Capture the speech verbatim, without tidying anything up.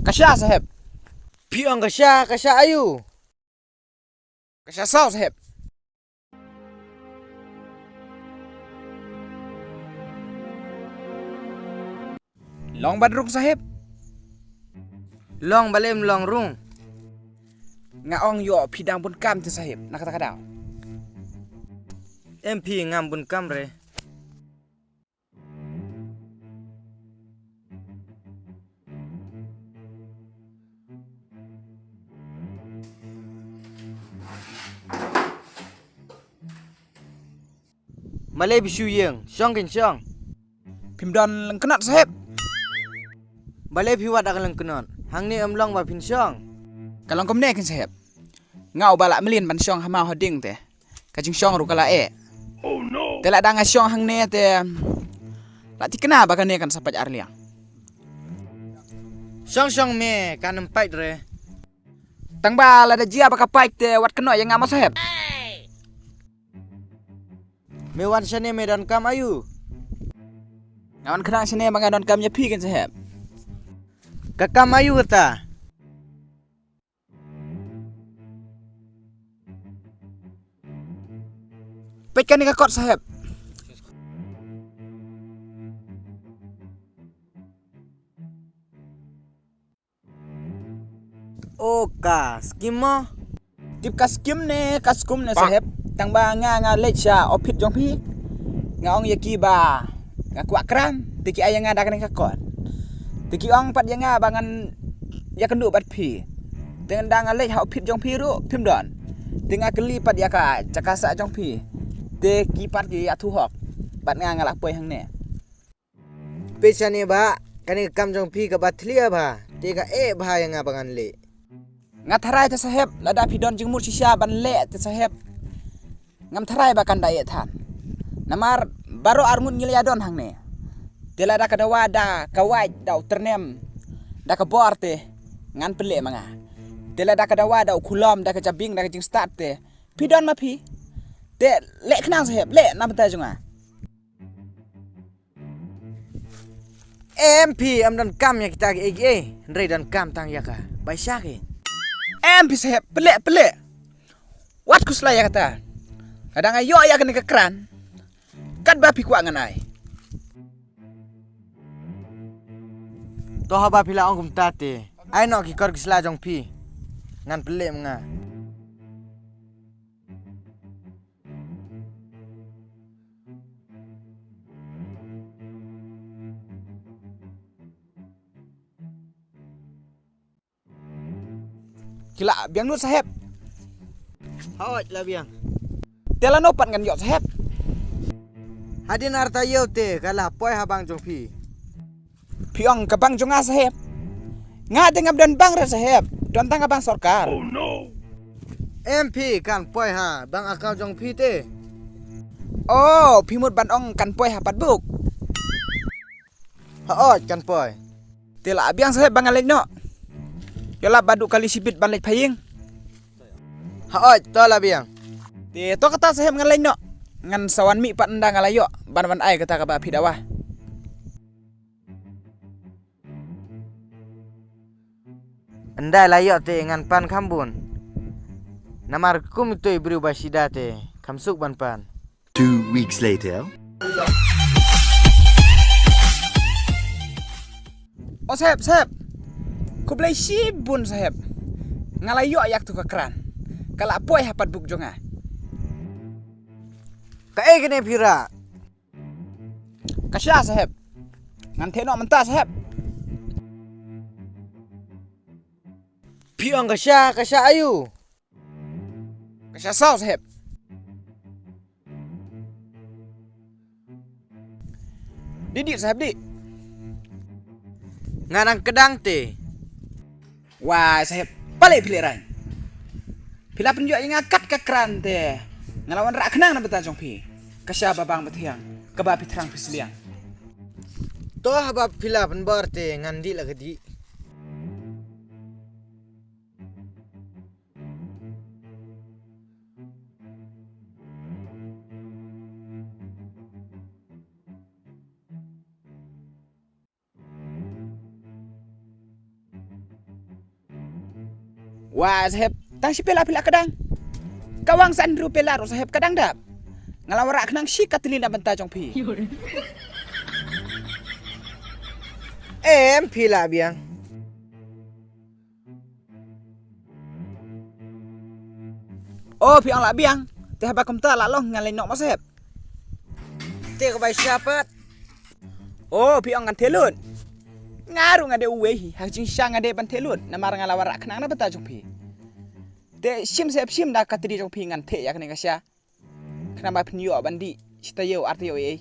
Ka sha saheb. Phi ong ka sha, ka sha aïu? Ka sha saw saheb. Long bad rung saheb. Long balei ym long rung. Nga ong ïoh phi dang bun kam te saheb na kata ka daw. Em phi ngam bun kam re. Malei phi shu ïeng, shong kin shong. Phim don lyngknot saheb. Balei phi wad da ka lyngknot? Hangne ym long ba phin shong. Ka long kumne kin saheb. Nga u ba lah mlien ban shong ha maw ha ding te. Ka jingshong ruh ka la eh. Te lada nga shong hangne te la thikna ba kane kan sa pait arliang. Shong shong me kan ym pait re. Tang ba lada jia ba ka pait te wat kynnoh ïa nga mo saheb. Me wan shane me donkam aïu? Nga wan khnang shane ba nga donkam ïa phi kin saheb. Ka kam aïu kata? Peit kane ka kot saheb. O ka skim mo. Tip ka skim ne ka skum ne saheb. Tang ba nga nga leit sha ophit jong phi. Nga ong ïa ki ba nga kwah kran te ki ai ïa nga da kane ka kot. Te ki ong pat ïa nga ba ngan ïa kynduh bad phi. Te nga dang nga leit ha ophit jong phi ruh phim don. Te nga kylli pat ïa ka jaka sah jong phi. Te ki pat ki ïathuh hok. Bad nga nga la poi hangne. Peit shane ba kane ka kam jong phi kaba thlia ba te ka eh ba ïa nga ba ngan leh. Nga tharai te saheb lada phi don jingmut shisha ban leh te saheb. Ngam tharai ba kan da eh than. Namar baroh arngut ngi la ïa don hangne. Te lada ka dawa da ka wait da u tyrnem da ka bor te ngan pynleh ma nga. Te lada ka dawa da u khulom da ka jabieng da ka jingstad te phi don ma phi. Te leh khnang saheb leh na bynta jong nga. Em phi em donkam ïa kita kiei kiei. Hynrei donkam tang ïa ka bai sha ki. Em phi saheb pynleh pynleh. Wat khuslai ïa kata. Lada nga ïoh ïa kane ka kran katba phi kwah ngan ai. To haba phi la ong kumta te ai noh ki kor ki sla jong phi. Ngan pynleh ma nga. Ki la biang lut saheb. Hooid la biang. Te lano pat ngan ïoh saheb? Hadien arta ïew te ka la poi ha bank jong phi. Phi ong ka bank jong nga saheb. Nga te ngam don bank re saheb. Don tang ka bank sorkar. Em phi kan poi ha bank account jong phi te. Oh phi mut ban ong kan poi ha patbuk. Hooid kan poi. Te la biang saheb ba ngan leit noh. Ïoh lap ba duk kali shibit ban leit pha ïing. Hooid to la biang. Te to kata saheb ngan leit noh. Ngan sa wan mih pat ynda nga la ïoh ban wan ai kata kaba phi dawa. Ynda la ïoh te ngan pan kham bun. Namar kum itoi briew ba shida te kham suk ban pan. Two weeks later. O saheb saheb. Khublei shibun saheb. Nga la ïoh ïa katu ka kran. Ka la poi ha patbuk jong nga. Kaei kane phi rah? Ka sha saheb. Ngan theh noh mynta saheb. Phi ong ka sha, ka sha aïu? Ka sha saw saheb. Dih dih saheb dih. Nga dang kdang te. Wai saheb, balei phi lehraiñ? Phi la pynïoh ïa nga kat ka kran te nga la wanrah khnang na bynta jong phi. Ka sha ba bang ba thiang kaba phi thrang phi sliang. To haba phi la pynbor te ngan dih la ka dih. Wa saheb, tang shi pela pela ka dang. Ka wang san ru pela ru saheb ka dang dap. Nga la wanrah khnang shi ka teli na bynta jong phi. Em phi la biang. O phi ong la biang. Te haba kumta la long ngan leit noh ma saheb. Te ka bai sha pat. O phi ong ngan theh lut. Nga ruh nga dei uwei hi, ha ka jingshisha nga dei ban theh lut namar nga la wanrah khnang na bynta jong phi. Te shim saheb shim da ka teli jong phi ngan theh ïa kane ka sha. Khnang ba phin ïoh ban dih shi taïew ar taïew ei ei.